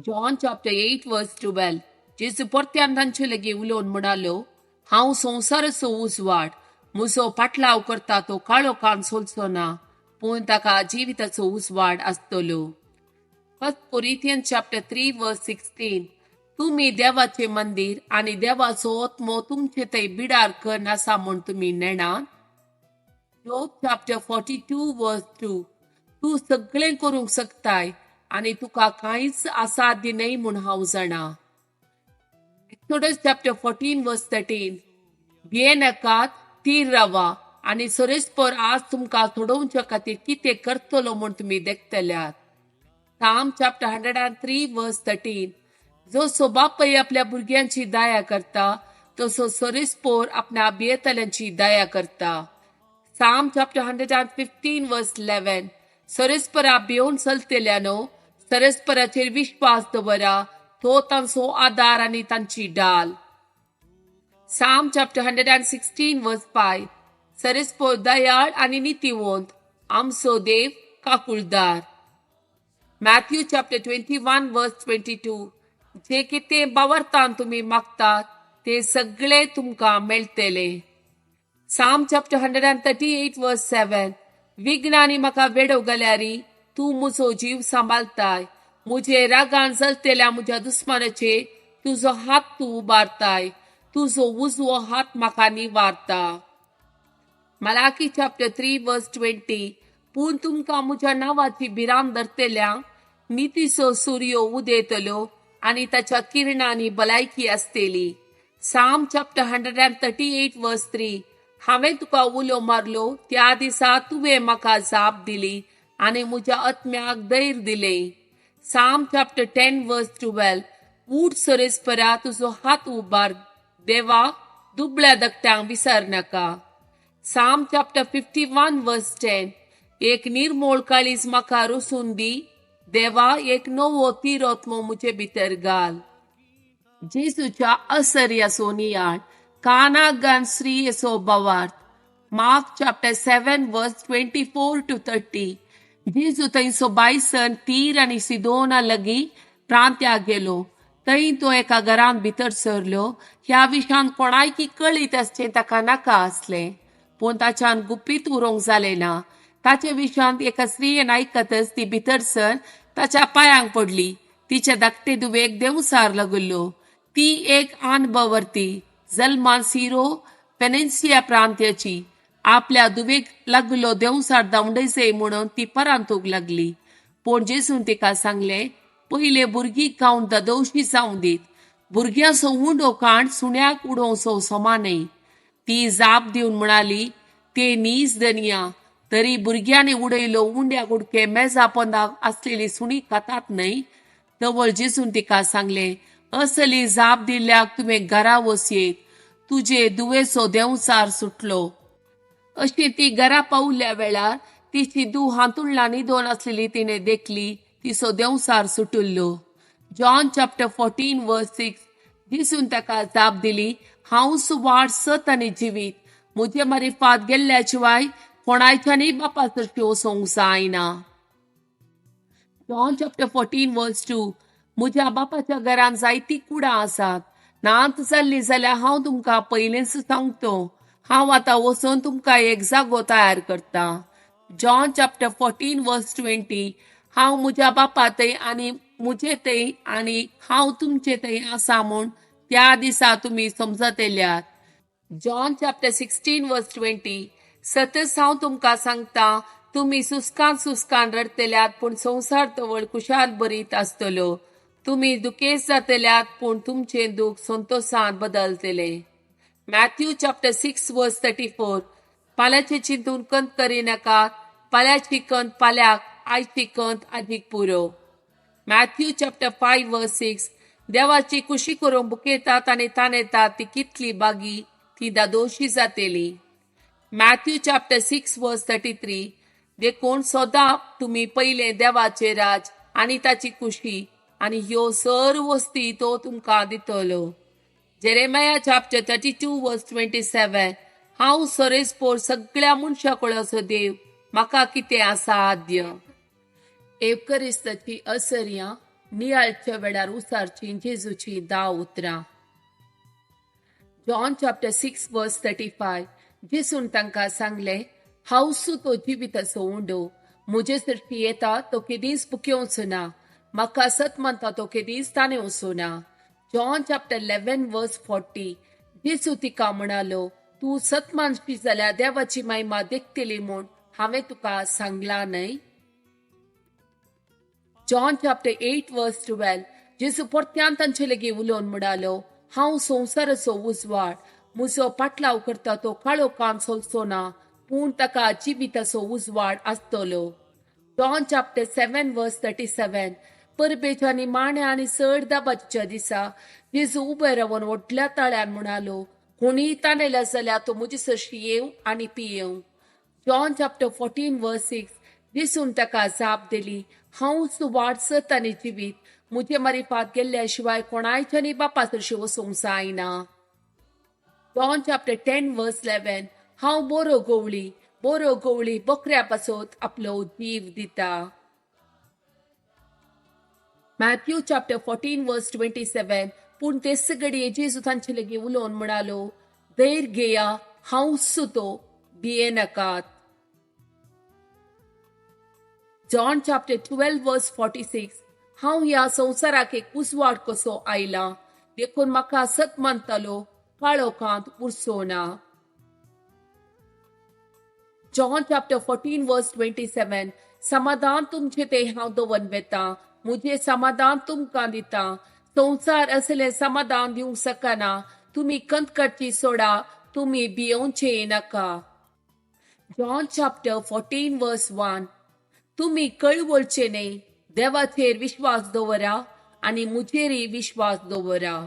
John chapter 8 verse 12. जेजू परत्यान तांचे लागीं उलोवन म्हणालो, हांव संवसाराचो उजवाड. म्हजो पाटलाव करता तो काळोखान चलचो ना, पूण ताका जिविताचो उजवाड आसतलो. 1 Corinthians chapter 3 verse 16. तुमी देवाचें मंदीर आनी देवाचो आत्मो तुमचे थंय बिडार करून आसा म्हूण तुमी नेणात. Job chapter 42 verse 2. तूं सगळें करूंक शकताय आनी तुका कांयच असाध्य न्हय म्हूण हांव जाणा. Exodus chapter 14 verse 13. भियेनाकात, थीर रावा आनी सरेस्पर आज तुमकां सोडोवच्या खातीर कितें करतलो म्हूण तुमी देखतल्यात. Psalm chapter 103 verse 13. जसो बापूय आपल्या भुरग्यांची दया करता तसो सरेस्पोर आपल्या भियेतल्यांची दया करता. Psalm chapter 115 verse 11. सरेस्परा भियोवन चलतल्यानो सरेस्पराचेर विश्वास दवरा, तो तांचो आदार आनी तांची डाल. Psalm chapter 116 verse 5. सरेस्पोर दयाळ आनी नितीवंत, आमचो देव काकुळदार. Matthew chapter 21 verse 22. जे कितें बावरतान तुमी मागतात ते सगळे तुमकां मेळटले. Psalm chapter 138 verse 7. विघ्नांनी म्हाका वेडो घाल्यारी तूं म्हजो जीव सांबाळताय. म्हजे रागान चलतल्या म्हज्या दुस्मानाचे तुजो हात तूं उबारताय, तुजो उजवो हात म्हाका निवारता. Malachi chapter 3 verse 20. पूण तुमकां म्हज्या नांवाची भिरांत धरतल्यांक नितीचो सुर्यो उदेतलो आनी ताच्या किरणांनी भलायकी आसतली. Psalm chapter 138 verse 3. हांवें तुका उलो मारलो त्या दिसा तुवें म्हाका जाप दिली आनी म्हज्या आत्म्याक धैर्य दिलें. Psalm chapter 10 verse 12. ऊठ सरेस्परा, तुजो हात उबार, देवा दुबळ्या धाकट्यांक विसर नाका. Psalm chapter 51 verse 10. एक निर्मोळ काळीज म्हाका रचून दी देवा, एक नवो थीर आत्मो म्हजे भितर घाल. जेजूच्या असर्याचो नियाळ. काना स्त्रियेचो भावार्थ. Mark chapter 7 verse 24 to 30. जेजू थंयसो भायसन तीर आनी सिदोना लागीं प्रांत्याक गेलो. थंय तो एका घरांत भितर सरलो. ह्या विशयान कोणायकी कळीत आसचें ताका नाका आसलें, पूण ताच्यान गुपीत उरोवंक जालें ना. ताचे विशयांत एका स्त्रियेन आयकतच ती भितर सर ताच्या पांयांक पडली. तिच्या धाकटे दुवेक देंवचार लागिल्लो. ती एक अनभवरती, जल्मान सिरो पेनेन्सिया प्रांत्याची. आपल्या दुवेक लागलो देंवचार धांवडयचे म्हणून ती परांतूक लागली. पूण जेजून तिका सांगलें, पयले भुरगीं खावन धादोशी जावं दीत, भुरग्यांचो उंडो काण सुण्याक उडोवचो समा न्हय. ती जाप दिवन म्हणाली, ते नीज धनया, तरी भुरग्यांनी उडयलो उंड्या कुडके मेजा पोंदाक आसलेली सुणी खातात न्हय. तवळ जेजून तिका सांगलें, असली जाप दिल्ल्याक तुवें घरा वचयेत, तुजे दुवेचो देंवचार सुटलो. अशी ती घरा पावल्या वेळार तिची धूव हांतुळणा न्हिदोन आसलेली तिणें देखली, तिचो देंवचार सुटुल्लो. John chapter 14 verse 6. जेजून ताका जाप दिली, हांवच वाट, सत आनी जिवीत. म्हजे मारिफात गेल्ल्या शिवाय कोणायच्यानय बापा सरशी वचोंक जायना. John chapter 14 verse 2. म्हज्या बापाच्या घरान जायती कुडां आसात, नात जाल्ली जाल्यार हांव तुमकां पयलेंच सांगतो. हांव आतां वचून तुमकां एक जागो तयार करता. John chapter 14 verse 20. हांव म्हज्या बापा थंय आनी म्हजे थंय आनी हांव तुमचे थंय आसा म्हूण त्या दिसा तुमी समजतल्यात. John chapter 16 verse 20. सतच हांव तुमकां सांगता, तुमी सुस्कान सुस्कान रडतल्यात, पूण संवसार तवळ खुशाल भरीत आसतलो. तुमी दुखेस्त जातल्यात, पूण तुमचें दूख संतोशान बदलतलें. Matthew chapter 6 verse 34. फाल्यांचें चिंतून कंत करिनाकात, फाल्यांची कंत फाल्यांक, आयची कंत आजीक पुरो. Matthew chapter 5 verse 6. देवाची खुशी करूंक भुकेतात आनी तानेतात ती कितली भागी, ती धादोशी जातली. Matthew chapter 6 verse 33. देखून सदां तुमी पयलें देवाचें राज आनी ताची खुशी, आनी ह्यो सर्व वस्ती तो तुमकां दितलो. Jeremiah chapter 32 verse 27. हांव सरेस्पोर सगळ्या मनशा कुळाचो देव, म्हाका कितें आसा आद्य. एवकरिस्ताची असर्यां. नियाळच्या वेळार उसारची जेजूची 10 उतरां. John chapter 6 verse 35. जेजून तांकां सांगलें, हांव तो जिविताचो उंडो, म्हजे सरशी येता तो केदींच भुकेवचो ना, म्हाका सत मानता तो केदींच ताणेवचो ना. John chapter 11 verse 40. जेजू तिका म्हणालो, तूं सत मानशी जाल्यार देवाची महिमा देखतली म्हूण हांवें तुका सांगलां न्हय. John chapter 8 verse 12. जेजू परत्यान तांचे लागीं उलोवन म्हणालो, हांव संवसाराचो उजवाड, म्हजो पाटलाव करता तो काळो कान सोलचो ना, पूण ताका जिविताचो उजवाड आसतलो. John chapter 7 verse 37. परबेच्या आनी माण्या आनी चड दाबाच्या दिसा जेजू उबे रावन व्हडल्या ताळ्यान म्हणालो, कोणीय ताणेल्या जाल्यार तो म्हजे सरशी येवं आनी पियेवं. John chapter 14 verse 6. जेजून ताका जाप दिली, हांव वाट सत आनी जिवीत, म्हजे मारिफात गेल्ल्या शिवाय कोणायच्यानी बापा सरशी वचूंक जायना. John chapter 10 verse 11. हांव बरो गवळी, बरो गवळी बकऱ्या पासत आपलो जीव दिता. Matthew chapter 14 verse 27. पूण तेच घडये जेजू तांचे लागीं उलोवन म्हणालो, धैर्य घेया, हांव सुतो, भियेनाकात. John chapter 12 verse 46. हांव ह्या संवसाराक एक उजवाड कसो आयला, देखून म्हाका सत मानतालो काळोखांत उरचो ना. John chapter 14 verse 27. समाधान तुमचे ते हांव दवर वेता, म्हजें समाधान तुमकां दिता, संवसार असलें समाधान दिवंक शकना, तुमी कंत काडची सोडा, तुमी भियोवचे नाका. John chapter 14 verse 1. तुमी कळवळचे न्हय, देवाचेर विश्वास दवरा आनी म्हजेरय विश्वास दवरा.